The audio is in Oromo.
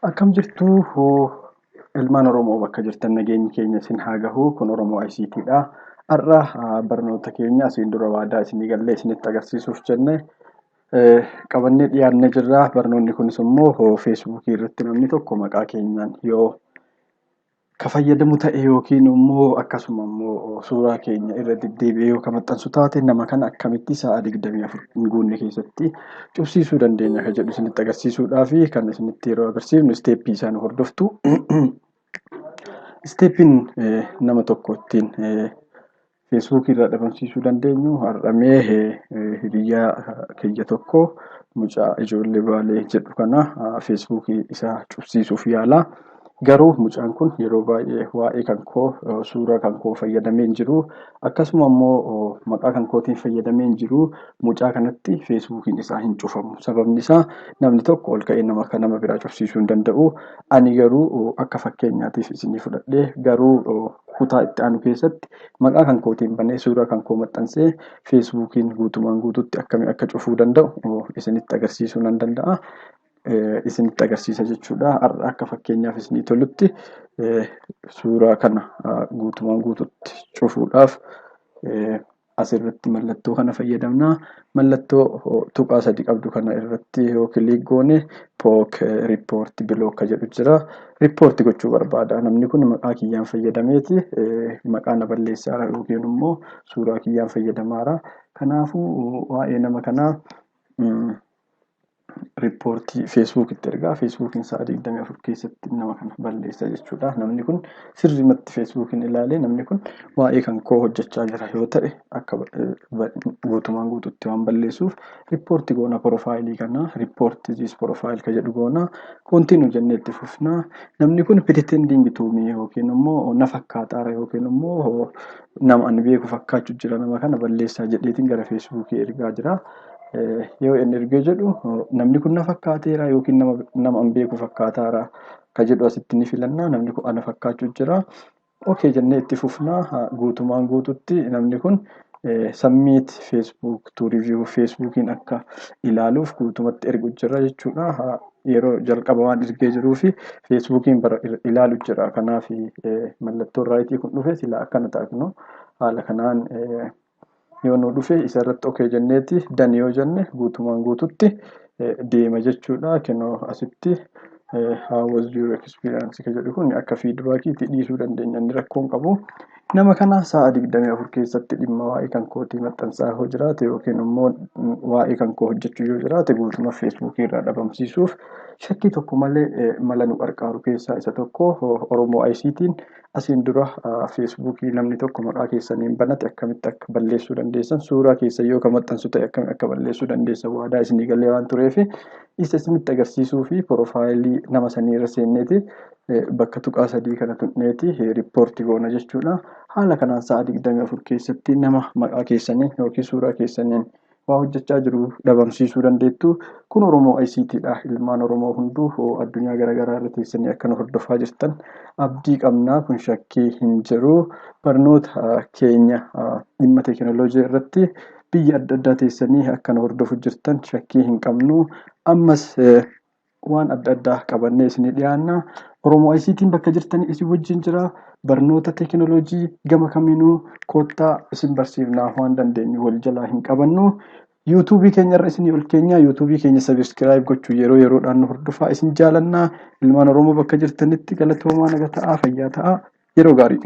Akkam jirtu ilmaan Oromoo, bakka jirtan nageenyi keenya isin haa gahu. Kun Oromoo ICT dha. Har'a barnoota keenya asiin dura waadaa isinii gallee isinitti agarsiisuuf jenne qabannee dhiyaannee jirra. Barnoonni kunis immoo Feesbuukii irratti namni tokko maqaa keenyaan yoo ka fayyadamu ta'e yookiin immoo akkasuma immoo suuraa keenya irra deddeebi'ee yoo ka maxxansu taate, nama kana akkamitti sa'a 24 hin guunne keessatti cufsiisuu dandeenya ka jedhu isinitti agarsiisuudhaa fi kan isinitti yeroo agarsiifnu step isaan hordoftu. Stepiin nama tokko ittiin Feesbuukii irraa dhabamsiisuu dandeenyu, har'amee hiriyyaa kiyya tokko, mucaa ijoollee Baalee jedhu kana Feesbuukii isaa cufsiisuuf yaala. Garuu mucaan kun yeroo baay'ee waa'ee kan koo, suuraa kan koo fayyadamee hin jiru. Akkasuma immoo maqaa kan kootiin fayyadamee hin jiru. Mucaa kanatti Feesbuukiin isaa hin cufamu. Sababni isaa namni tokko ol ka'ee nama kan nama biraa cufsiisuu hin danda'u. Ani garuu akka fakkeenyaatiif isinii fudhadhee, garuu kutaa itti aanu keessatti maqaa kan kootiin banee, suuraa kan koo maxxansee, Feesbuukiin guutumaan guututti akkamii akka cufuu danda'u isinitti agarsiisuu nan danda'a. Isinitti agarsiisa jechuudha. Har'a akka fakkeenyaaf isinii tolutti suuraa kana guutumaan guututti cufuudhaaf asirratti mallattoo kana fayyadamna. Mallattoo tuqaa sadi qabdu kana irratti yoo click goone, poke, report, block ka jedhu jira. Report gochuu barbaada. Namni kun maqaa kiyyaan fayyadameeti maqaa na balleessaara yookiin immoo suuraa kiyyaan fayyadamaara. Kanaafuu waa'ee nama kanaa report Feesbuukitti ergaa. Feesbuukiin sa'a 24 keessatti nama kana balleessa jechuudha. Namni kun sirrimatti Feesbuukiin ilaalee, namni kun waa'ee kan koo hojjechaa jira yoo ta'e, akka guutumaan guututti waan balleessuuf report goona. Profile kana, "Report this profile" ka jedhu goona. "Continue" jennee itti fufna. Namni kun pretending to me yookiin immoo na fakkaataara yookiin immoo nama ani beeku fakkaachuu jira, nama kana balleessaa jedheetiin gara Feesbuukii ergaa jira. Yoo inni ergee jedhu, namni kun na fakkaateera yookiin nama an beeku fakkaataara ka jedhu asitti ni filanna. Namni kun ana fakkaachuu jira. "Okay" jennee itti fufnaa. Guutumaan guututti namni kun submit Facebook to review, Feesbuukiin akka ilaaluuf guutumatti ergu jira jechuudha. Yeroo jalqaba waan ergee jiruu fi Feesbuukiin bara ilaalu jira. Kanaaf mallattoon right kun dhufe. Sila akkana ta'a. Haala kanaan yoo nu dhufe, isa irratti "okay" jenneeti "done" yoo jenne, guutumaan guututti deema jechuudha. Kenoo asitti "How was your experience?" ka jedhu kun akka feedbackiitti dhiisuu dandeenya, inni rakkoon qabu. Nama kana sa'a 24 keessatti dhimma waa'ee kan kootii maxxansaa yoo jiraate yookiin immoo waa'ee kan koo hojjechuu yoo jiraate, guutuma Feesbuukii irraa dhabamsiisuuf shakkii tokko malee mala nu qarqaaru keessaa isa tokko Oromoo ICT'n asiin dura Feesbuukii namni tokko maqaa keessaniin banate akkamitti akka balleessuu dandeessan, suuraa keessan yoo ka maxxansu ta'e akkamitti akka balleessuu dandeessan waadaa isinii galee waan tureef, isa isinitti agarsiisuu fi profile nama sanii irra seenneeti bakka tuqaa sadii kana tuqneeti report goona jechuudha. Haala kanaan sa'a 24 keessatti nama maqaa keessaniin yookiin suuraa keessaniin waa hojjechaa jiru dhabamsiisuu dandeettu. Kun Oromoo ICT dha. Ilmaan Oromoo hunduu addunyaa garaagaraa irra teessanii akka nu hordofaa jirtan abdii qabna. Kun shakkii hin jiru. Barnoota keenya dhimma teekinooloojii irratti biyya adda addaa teessanii akka nu hordofu jirtan shakkii hin qabnu. Ammas waan adda addaa qabannee isinii dhiyaanna. Oromoo ICT'n bakka jirtanii isin wajjin jira. Barnoota teekinooloojii gama kamiinuu koottaa isin barsiifnaa, waan dandeenyu wal jalaa hin qabannu. Yuutuubii keenya irra isinii ol keenya, Yuutuubii keenya subscribe gochuu yeroo yeroodhaan nu hordofaa, isin jaalannaa. Ilmaan Oromoo bakka jirtanitti galatoomaa, naga ta'aa, fayyaa ta'aa, yeroo gaarii.